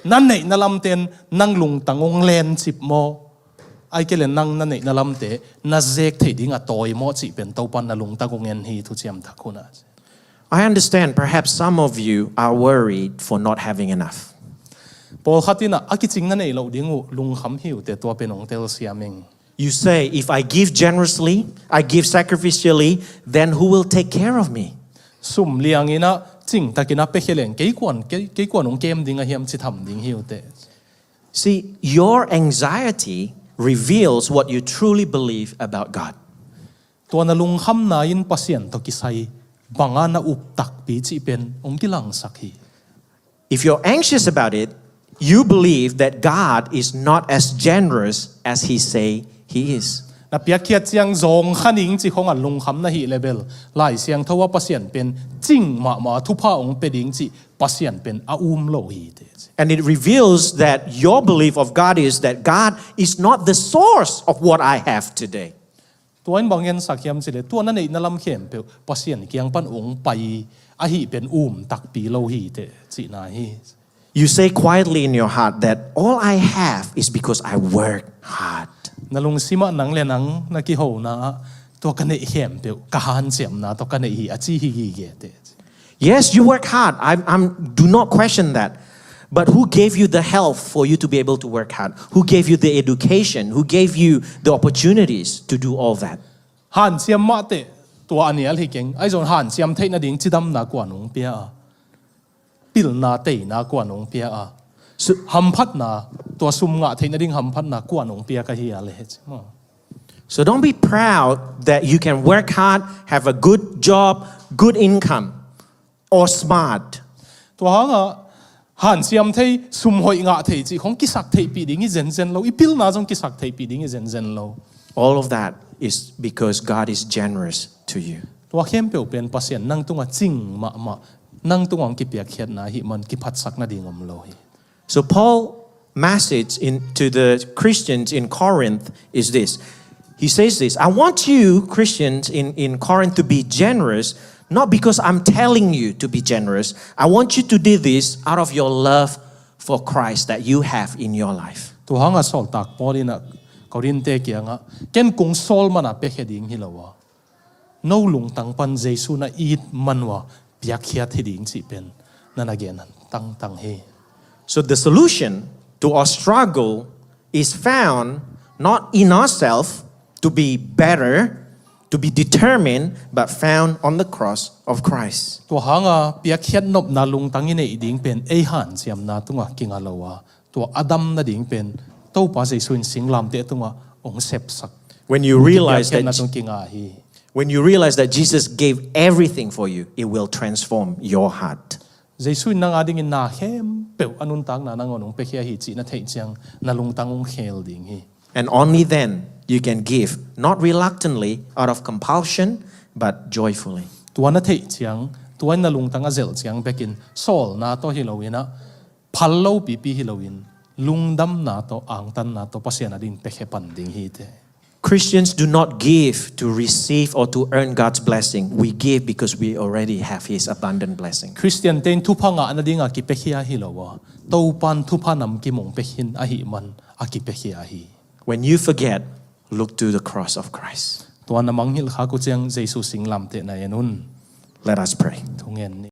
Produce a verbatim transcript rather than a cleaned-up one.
Na neihna lamte in nang lungtang hong lencip maw? Ahih kei leh nang na neihna lamte na zek theih ding a tawi maw cih pen Topa in na lungtang hong en hi, thuciam thak hunah. I understand perhaps some of you are worried for not having enough. Pawlkhat in ah a kicing na neih loh ding uh lungkham hi uh teh, tua pen hong telsiam ing. You say, "If I give generously, I give sacrificially, then who will take care of me?" Sum liangin ah, cingtakin ah piakhia leng kei kuan, kei, kei kuan hong kem ding a hiam ci tham ding hi uh teh. See, your anxiety reveals what you truly believe about God. Tua na lungkhamna in Pasian tawh kisai banga na up takpi cih pen hong kilangsak hi. If you're anxious about it, you believe that God is not as generous as he say he is. Na piakkhiat ciang zawng kha ning cih khong a lungkham na hih leh bel, Lai Siangtho ah Pasian pen cing mahmah, thupha hong pia ding cih Pasian pen a um lo hi teh. And it reveals that your belief of God is that God is not the source of what I have today. Tua in bang gensak hiam cih leh, tua na neihna lam khempeuh Pasian kiang pan hong pai ahih pen um takpi lo hi teh cihna hi. You say quietly in your heart that all I have is because I work hard. Na lungsim ah nang le nang na kihona ah, tua ka neih khempeuh ka hanciamna tawh ka neih hi a ci hi gige teh. Yes, you work hard. I, I'm, do not question that. But who gave you the health for you to be able to work hard? Who gave you the education? Who gave you the opportunities to do all that? Hanciam mah teh tua a nial hi keng. Ahi zong hanciam theih nading cidamna kuan hong pia a? Pilna teina kuan hong pia a? Su- hamphatna, tua sum ngah theih nading hamphatna kuan hong pia ka hi a le he ci maw? So don't be proud that you can work hard, have a good job, good income, or smart. Tua hangah hanciam thei, sum hoih ngah thei cih khong kisak theihpih ding hi zenzen lo, i pilna zong kisak theihpih ding hi zenzen lo. All of that is because God is generous to you. Tua khempeuh pen Pasian nang tungah cing mahmah, nang tungah hong kipiakkhiatna ahih man kiphatsak nading om lo hi. So Paul message in, to the Christians in Corinth is this. He says this, "I want you Christians in, in Corinth to be generous, not because I'm telling you to be generous. I want you to do this out of your love for Christ that you have in your life." Tua hangah sawltak Paul in ah Korinth-te kiangah, ken kong sawl mana piakhia ding hi lo a, no lungtang pan Jesu na it man uh a piakkhiat hi ding cih pen na na gen tangtang hi. So the solution to our struggle is found not in ourselves to be better, to be determined, but found on the cross of Christ. Tua hanga piakkhiat nopna lungtang i neih ding pen ei hanciamna tungah kinga lo a, tua a dam nading pen Topa Jesu in singlamteh tungah hong sepsak. When you realize that, kipiakkhiatna tung kinga hi. When you realize that Jesus gave everything for you, it will transform your heart. Jesu in nang adingin na khempeuh a nuntakna nangawn hong piakhia hi cih na theih ciang na lungtang hong khel ding hi. And only then you can give, not reluctantly, out of compulsion, but joyfully. Tua na theih ciang, tua in na lungtang a zelh ciang bekin sawlna tawh hi lo in ah, phal lo pipi hi lo in, lungdamna tawh, angtanna tawh Pasian ading piakhia pan ding hi teh. Christians do not give to receive or to earn God's blessing. We give because we already have His abundant blessing. Khristian-te in thupha ngah nadinga kipiakhia hi lo a, Topan thupha namkim hong pia khin ahih man a kipiakhia hi. When you forget, look to the cross of Christ. Tua na mangngilh khak uh ciang Jesu singlamteh na en un. Let us pray. Thungen ni.